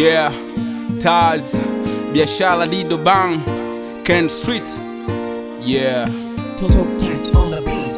Yeah, Taz, Biashara Dido Bang, Ken Street. Yeah. Talk touch on the beat.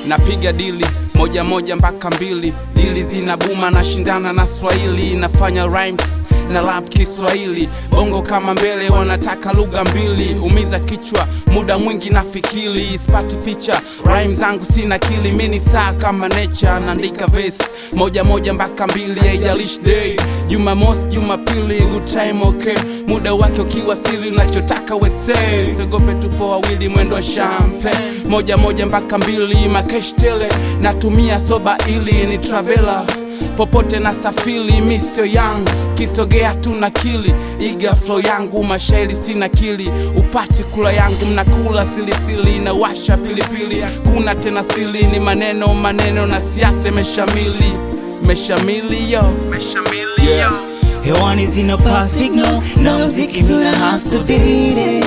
Napiga dili moja moja mpaka mbili, dili zinabuma, nashindana na Swahili, nafanya rhymes na rap Kiswahili, bongo kama mbele wanataka lugha mbili, umiza kichwa muda mwingi nafikiri, sipati picha, rhymes zangu sina kili, mimi ni saa kama nature, naandika verse moja moja mpaka mbili, haijalishi day, Jumamosi Jumapili, good time okay, muda wake ukiwasili, unachotaka wese, usiogope, tupo wawili, mwendo wa champagne, moja moja mpaka mbili, makesh tele, natumia soba ili ni travela popote na safili, mi sio young, kisogea tu na kili, iga flow yangu, mashairi sina kili, upati kula yangu, mnakula silisili, nawasha pilipili, kuna tena sili, ni maneno maneno na siasa imeshamili, meshamili yo, yeah. Hewani zinapaa signal na muziki tuna hustle daily.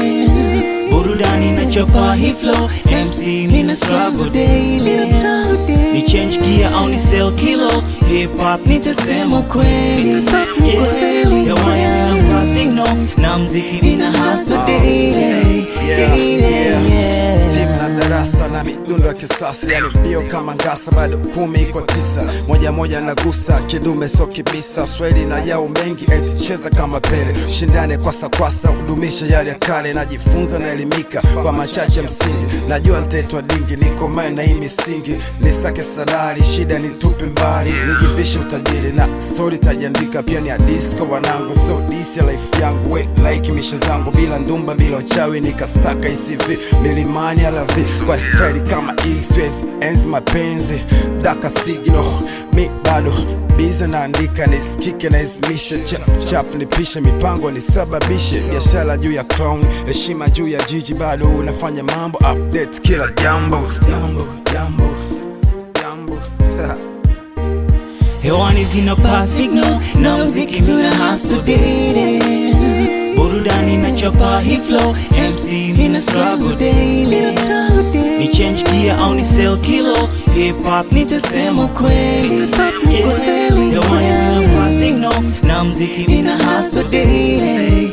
Burudani na chapa hii flow, MC nina struggle daily. Ni change gear au ni sell kilo, hip hop nitasema kweli. Yeah. Hewani zinapaa signal na muziki nina hustle daily. Daily, yeah. Steve na darasa na midundo ya kisasa, yani mbio kama ngasa, bado 8:45, moja moja nagusa kidume so kibisa, Swahili na yao mengi, eti cheza kama Pele, shindane kwasa kwasa, kudumisha yale ya kale, najifunza naelimika kwa machache msingi, najua nitaitwa dingi, niko mae na hii misingi, nisake salari, shida nitupe mbali, nijivishe utajiri na story tajiandika, pia ni hadisi kwa wanangu, so disi ya life yangu, we like misha zangu, bila ndumba bila uchawi, nikasaka ICV milimani alavi kwa style kama hii, siwezi enzi mapenzi daka signal, mi bado biza naandika nisikike naisimishe chap chap nipishe mipango nisababishe biashara juu ya crown heshima juu ya jiji bado unafanya mambo update kila jambo jambo jambo jambo. Hewani zinapaa signal na muziki tuna hustle daily. Burudani na chapa hii flow, MC nina struggle daily. Ni change gear au ni sell kilo, hip hop nitasema kweli. Yeah. Hewani zinapaa signal na muziki nina hustle daily.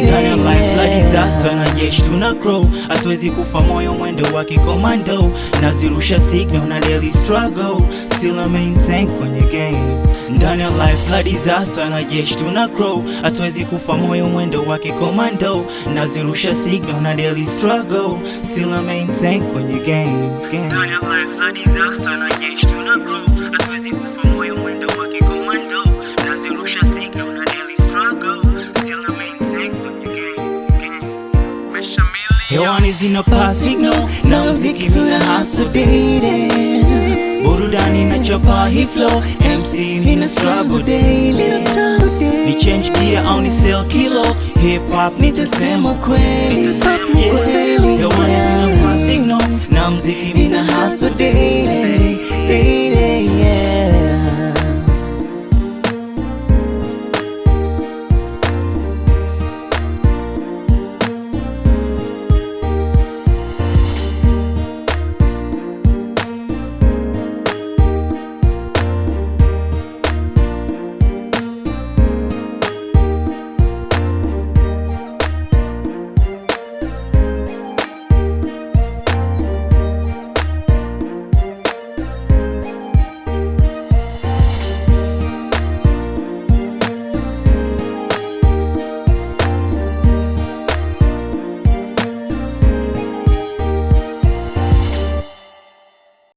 Ndani ya life la disaster na jeshi tuna grow, hatuwezi kufa moyo, mwendo wa kikomando, nazirusha signal na daily struggle, still I maintain kwenye game. Ndani ya life la disaster na jeshi tuna grow, hatuwezi kufa moyo, mwendo wa kikomando, nazirusha signal na daily struggle, still I maintain kwenye game, game. Ndani ya life la disaster na jeshi tuna grow, hatuwezi kufa moyo, mwendo wa kikomando, nazirusha signal na daily struggle, still I maintain kwenye game, game. Hewani zinapaa signal na muziki tuna hustle daily. Burudani na chapa hii flow, MC nina struggle daily. Ni change gear au ni sell kilo, hip hop nitasema kweli. Yeah. Hewani zinapaa signal na muziki nina hustle daily. Daily, yeah.